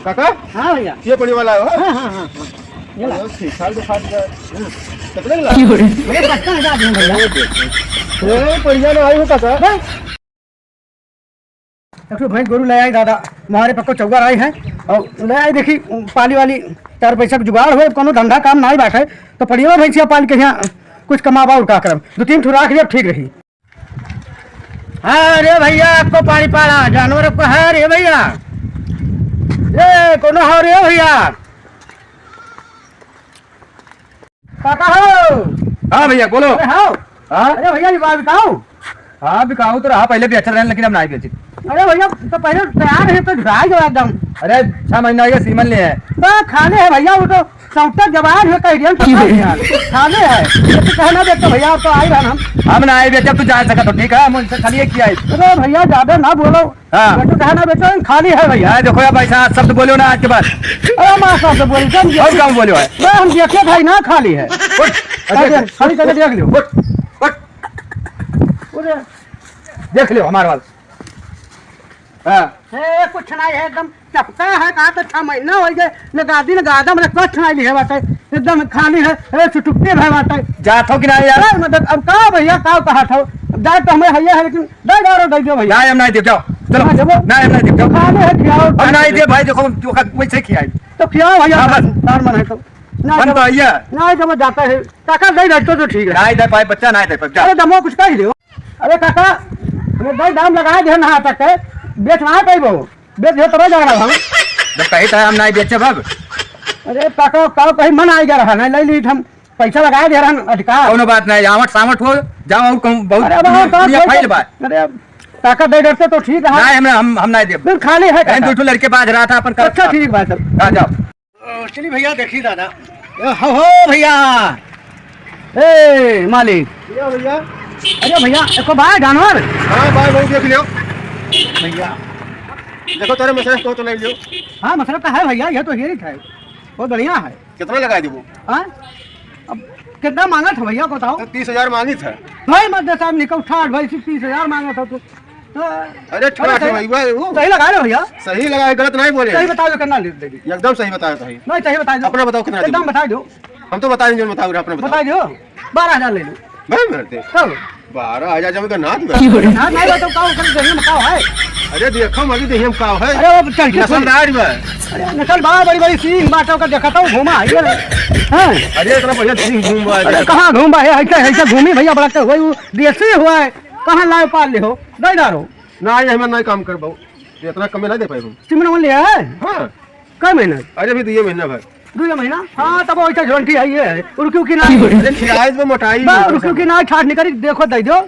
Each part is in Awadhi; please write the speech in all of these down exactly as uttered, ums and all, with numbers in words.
काका? हाँ भैया। ये पड़ी वाला है, हाँ? हाँ, हाँ, हाँ, हाँ। ये ला। अरे, ठीक ठाक दिखा दिया। हम्म। कितने ला? अरे, पचपन हजार दिए भैया। अरे, बढ़िया ना आई हो काका। हाँ? एक ठो भैंस गोरू ले आई दादा, हमारे पक्को चौगा आई है और ले आई, देखी पाली वाली चार पैसा के जुगाड़ हो, कोनो धंधा काम नाई बाटे, तो पड़ियो भैंसिया पाल के यहाँ कुछ कमाबा और का करब, दो तीन ठो राख लिया ठीक रही। अरे भैया, आपको पानी पाला जानवर को है रे भैया, ये कोनो हो रे भैया? काका हो। हाँ भैया, बोलो। अरे हाँ। हाँ? अरे भैया, ये बात बताओ। हाँ, बिकाऊ तो रहा, पहले बेचत रहे, लेकिन अब नाई बेचित। अरे भैया, तो पहले तैयार है, तो झुराई गया एकदम। अरे, छह महीना हो गया, सीमन ले है। तो खाने है भैया, वो तो सौंतक जवान है, कह दिया, तो की बोले? खाने है। तो कहना देते भैया, आप तो आई रहा हम। हम नाई बेचब, तू जा सकत हो, ठीक है? हम उनसे खाली एक ही आई। अरे भैया, ज्यादा ना बोलो। हाँ। बेचो चाहे ना बेचो, खाली है भैया। हाँ, देखो यार भाई साहब, शब्द बोलियो ना आज के बाद। अरे माँ साहब से बोली, जब और काम बोलियो है। बे, हम देखे भाई ना खाली है। उठ, अरे, अरे, खाली करके देख लियो। उठ, उठ। उरे। देख लियो हमारे वाला। हाँ। ए, कुछ नहीं है, एकदम चपका है, कहा तो छह महीना हो गए, न गादी न गादम, न कुछ नहीं लिहे बाटे, एकदम खाली है, ए, चुटुकते भय बाटे। जात हो कि नहीं यार? ए, मतलब, अब का भैया, का कहा था? जाए तो हमें हैया है, लेकिन दे दो, दे दो भैया। ना, हम नहीं देब, जाओ। चलो। ना देबो? ना, हम नहीं देब, जाओ। खाने है, खियाओ, हम खाने नहीं है। देब भाई, देखो, हम तो वैसे खियाई। तो खियाओ भैया, हाँ, बस। तार मन है तो। ना मन देबो। तो आइए। ना देबो, जाता है। काका दे दे तो, तो ठीक है। नहीं दे पाए बच्चा, नहीं दे पाए, जाओ। अरे दमो कुछ कह दो। अरे काका, अरे दे दाम लगा दे ना तक है, बेच ना पाइबो। बेच दे तब जाना हम। जब कही था हम नहीं बेचे बाब। अरे काका, का कहीं मन आ गया रहा, नहीं ले ली हम। पैसा लगा दे रहन अधिकार। कौनो बात नहीं, आवट सावट हो, जाओ और कहूँ बहुत अरे बाबा, दुनिया का फैल बा। अरे ताकत दे डरते तो ठीक रहा। नहीं, हम, हम, हम नहीं देब। बिल खाली है कहीं काका। दो ठो लड़के बाज रहा था अपन कर अच्छा, ठीक बात है। आ जाओ। ओ, चलिए भैया, देखिए दादा। ए, हो, हो भैया। ए, मालिक। भैया, भैया। अरे भैया, एको बाय जानवर। हाँ, बाय, भाई, देख लियो। भैया। देखो, तेरे मसरफ को तो ले लियो। हाँ, मसरफ का है भैया, ये तो हेरित है। बहुत बढ़िया है। कितना लगा देबो? हाँ? अब कितना मांगत हो भैया, बताओ? तो तीस हजार मांगित है। भाई मत दे साहब, निकल ठाठ भाई, सिर्फ तीस हजार मांगत हो तू। तो अरे ठाठ अरे है भाई, भाई, वो सही लगा ले भैया। सही लगा है, गलत नहीं बोले। सही बता दो, कितना ले देगी? एकदम सही बताया था भाई। नहीं, सही बता दो। अपना बताओ कितना एकदम देबो? बता दो। हम तो बता देंगे, बताओ, अपना बताओ। बता दो। बारह हजार ले लो। भाई मरते। कब? बारह हजार जब तो ना दे। ना, ना, ये तो का ओकर देही में का है? अरे देखो, मरी देही में का है? अरे वो चढ़ के नसल थोड़ी। दाढ़ बा। अरे नसल बा, बड़ी, बड़ी सींग बाटे, ओकर देखत हूँ, घूमा है ये। हाँ। अरे इतना बढ़िया सींग घूम बा है। अरे कहाँ घूम बा है? ऐसे, ऐसे घूमी भैया, बड़ा के वही वो देसी हुआ है। कहाँ लाए पाल ले हो? दे डारो। ना, ये हमें नहीं काम कर बाबू। इतना कम में नहीं दे पाए हम। सिमरन ले आए? हाँ। कै महीना? अरे, अभी दुइये महीना भर। दुइये महीना? हाँ, तब वैसे झोंटी है ये। रुकियो कि नहीं? अरे, खियाए तो मोटाई बा, नहीं रुकियो कि नहीं? ठाठ निकरी, देखो, दे दो।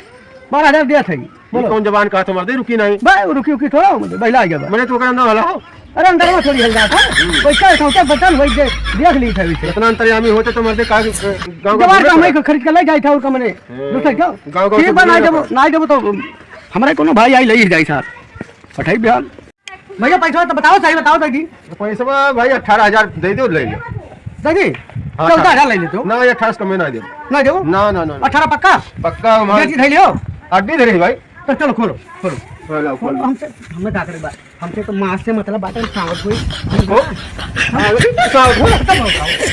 बारह हजार दिया था ये। ये बोलो। कौन जबान कहा था, मर्दे, रुकी नहीं? बा, रुकियो कि थोड़ा हो, मुझे बहला गया बा। मैंने तो ओकरा अंदर वाला हो। अरे, अंदर में थोड़ी हल्का था। हम्म। वैसे, वैसे बचल, वैसे देख ली था वैसे। इतना अंतर्यामी होते तो मर्दे का, गाँव का जबान का घूमे हमें पड़ा। खरीद के ले जाए था और का मने। हम्म। दूसरा क्या? गाँव, गाँव ठीक से बा, घूमे ना पड़ा। जब, ना जब तो हमारे कोनो भाई आई ले जाए साथ। पठाई बिहान। भैया, पैसा तो बताओ, सही बताओ, दे दी। तो पैसा भाई, अठारह हजार दे दो, ले लो। दे दी? हाँ, चौदह हजार ले लेते हो। ना, ये अठारह से कम में ना दे। ना दो? ना, ना, ना, ना। अठारह पक्का? पक्का, हमारा बेटी धैले हो? अड्डी धरे भाई। तो चलो, खोलो, खोलो। खोलो, खोलो। हमसे, हमें का करे बात? हमसे तो मास से मतलब बात है, सावत हुई। को? हाँ, सावत हो?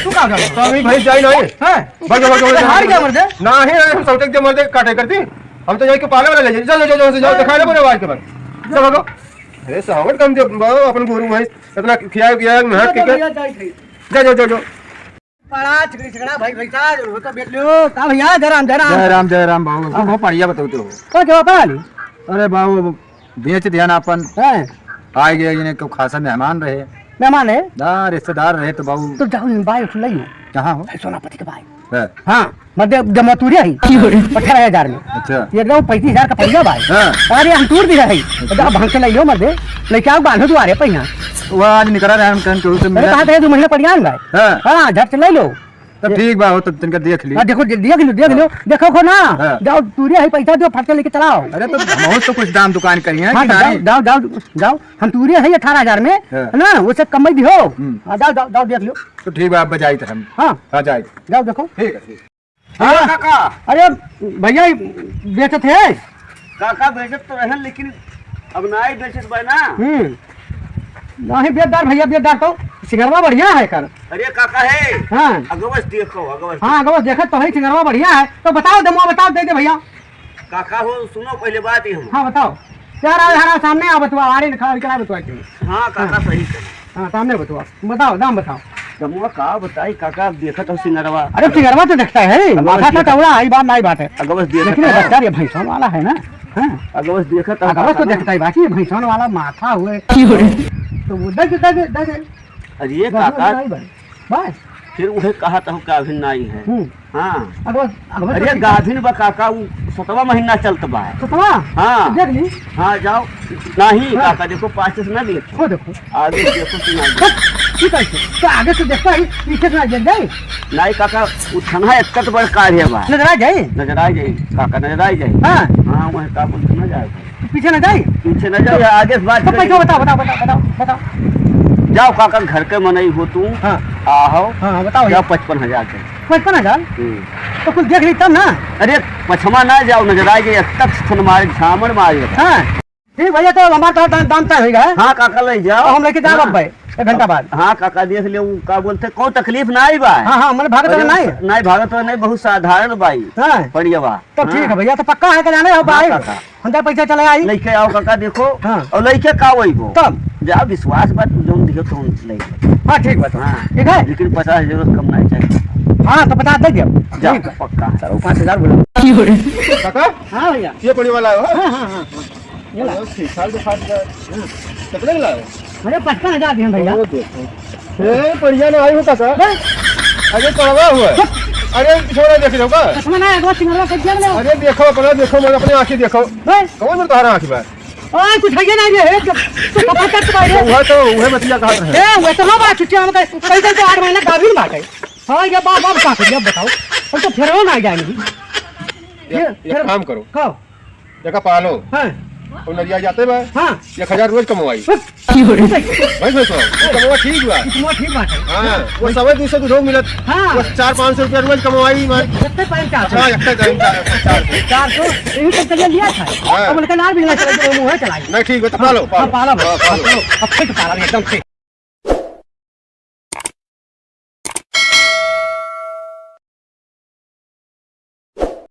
तू का कर? तो अभी भाई जाई नहीं। हाँ। भागो, भागो, भागो। हार गया मर्दे? ना ही, हम सब तक दे मर्दे काटे करती। हम तो जाके पाले वाला ले जाए। जाओ, जाओ, जाओ, जाओ, दिखा ले बोले आवाज के बाद। जाओ, भागो। अरे सावत कम दे, बाबा, अपन गोरू भैंस इतना खिया, पिया, नहा, पी के। जा, जा, जा, जा। बड़ा छिकड़ी छिकड़ा भाई, भाई साहब, वो तो बेच लो। का भैया, जय राम, जय राम। जय राम, जय राम बाबू। हाँ। बहुत बढ़िया बताओ तो। तो क्या पा ली? अरे बाबू, बेच दिया ना अपन। हैं? आ गया, इन्हें को खासा मेहमान रहे। मेहमान है? ना, रिश्तेदार रहे तो बाबू। तो जाओ, इन भाई उठ लो। कहाँ हो? भाई सोनापति के भाई। है। हाँ, मतलब जमा तूरे है। की हो रही? अठारह हजार में। अच्छा। ये एकदम पैंतीस हजार का पड़ गया भाई। हाँ। अरे हम तूर भी रहे। अच्छा। अब हमसे ले लो मत दे। लेके आओ, बांधो दुआरे पे यहाँ। वो आज निकला रहे हम कहीं केहू से अरे मिला। कहा थे दो महीना पड़ गया ना भाई। हाँ। हाँ, झट से ले लो। तो ये ठीक बा, हो तो तनिका देख ली। हाँ, देखो, दे-, देख लो, देख हाँ। लो। देखो को ना। हाँ। जाओ, तूरे है, पैसा दो, फट से लेके चलाओ। अरे तो हम तो कुछ दाम दुकान करी हैं हाँ, कि तो जाओ, नहीं? जाओ, जाओ, जाओ। हम तूरे है अठारह हजार में, हाँ। है ना? उसे कम में दिहो। हम्म। हाँ, जाओ, जाओ, जाओ, देख लो। तो ठीक बा, अब जाइत हम। हाँ। हाँ, जाइत। जाओ देखो। ठीक है, ठीक। हाँ। काका। अरे भैया, ई बेचत है? काका, बेचत तो रहन, लेकिन अब नाई बेचत बा ना। हम्म। नहीं, बेचदार भइया, बेचदार तो सिंगरवा बढ़िया है कर। अरे काका है। हाँ। अगवस देखो, अगवस। हाँ, अगवस देखत तो है, सिंगरवा बढ़िया है। तो बताओ, दमवा बताओ, दे दे भइया। काका हो, सुनो पहिले बात ही हम। हाँ, बताओ। यार, आज हमारा सामने आ बतवा, आड़े न खा, इकरा बतवा के। हाँ, काका हाँ। सही कहे। हाँ, सामने बतवा। बताओ, दाम बताओ। दमवा का बताई काका, देखत हो सिंगरवा। अरे, सिंगरवा तो देखता है, अगवस माथा तो देखत। चौड़ा है, ई बात नहीं बात है। अगवस देखत लेकिन ये है। बच्चा ये भैंसन वाला है ना, हाँ। अगवस देखत है, अगवस तो काका ना। देखता है, बाकी ये भैंसन वाला माथा हुए। की हो रे? तो वो दे दे, दे दे, दे दे। अरे ये बस, काका, नहीं बन। बस। फिर उहे कहत हो का अभी नाई है। हम्म। हाँ। अगवा, अगवा अरे तो गाभिन बा काका, उ सतवा महीना चलत बा। सतवा? हाँ। देख ली। हाँ, जाओ। नहीं, हाँ। काका, देखो, पाछे से ना देखो। हो देखो। आगे देखो कि ना देखो। बस, ठीक है। तो आगे से देखो, अभी पीछे से ना देख जाए। नहीं काका, उ थनहा एक तत बड़ कार्य बा। नजर आ जाए? नजर आ जाए, काका, नजर आ जाए। हाँ। हाँ, वह का बोलते ना जाए। पीछे ना जाए? पीछे ना जाए, आगे से बात तो करेंगे। पैसा बताओ, बताओ, बताओ, बताओ, बताओ। जाओ काका, घर के मनई हो तू। हाँ। आओ। हाँ, बताओ जाओ, भैया। पचपन हजार के। पचपन हजार? हम्म। तो कुछ देख ली तब ना। अरे, पछमा ना जाओ, नजर आ जाए, तक थन मारे, झामड़ मारे। हाँ। ठीक भैया, तो हमार तो दाम, दाम तय होइगा। हाँ काका, ले जाओ। तो हम लेके जाब हाँ। अब भाई, एक घंटा बाद। हाँ काका, देख ले, उ का बोलते, कौन तकलीफ ना आई बा। हाँ, हाँ, मने भागत अरे, ना आई। नहीं, भागत नहीं, बहुत साधारण बाई। हाँ। बढ़िया बा। तो ठीक हाँ। है भैया, तो पक्का है कि जाने हो हाँ भाई? काका। हम तो पैसा चले आई। लेके आओ काका, देखो। हाँ। और लेके का वही को? तब? जा विश्वास बात, तू जौन दियो तो हम ले। हाँ, ठीक बात। हाँ। ठीक है? लेकिन पचास हजार कम नहीं चाहिए। हाँ, तो पचास दे दियो। जा, ठीक है। पक्का। चलो, पाँच हजार बोलो। काका? हाँ भैया। ये पड़ी वाला है, हाँ? हाँ, हाँ, हाँ, हाँ। ये ला। अरे, ठीक ठाक दिखा दिया। हाँ। कितने में लाए हो? अरे, पचपन हजार दिए भैया। वो देखो। ए, बढ़िया ना आई हो काका। बस। अरे, कड़वा हुआ है। चुप। अरे, छोड़ा देख रहे हो का? चश्मा ना है, वो सिंगरवा कर दिया ना। अरे, देखो, अपना देखो, मैं अपने आँखें देखो। बस। कौन में तुम्हारा आँख में? ओए, कुछ है ये ना, ये है, जब तो पता चल पाए रे। तो वह तो, वह बतिया कहा रहे। ए, वह तो ना बात, छुट्टी हम कहीं, कहीं तो आठ महीना गाभिन बाटे। हाँ, ये बाप, बाप का करिए, अब बताओ। हम तो फेरवा ना जाए नहीं। ये, ये ये फेर-, काम करो। कहो। देखा पालो। हाँ। वो नरिया जाते बा। हाँ। एक हजार रोज कमवाई। हट। भाई, भाई, सुनो, कमवा ठीक बा। कमवा ठीक बात है। हाँ, वो सवा दो सौ दूधो मिलत। हाँ। वो चार पाँच सौ रुपया रोज कमवाई, मार। कितने पाए चार सौ? हाँ, एक टाइम चार सौ। चार सौ, यही सब चलिए लिया था। हाँ। अब उनका नाम भी ना चला, तो वो मुँह चलाई। नहीं, ठीक बा, तो पालो, हाँ, पालो। पालो, हाँ, पालो। पालो। अब फिट पाला एकदम फिट।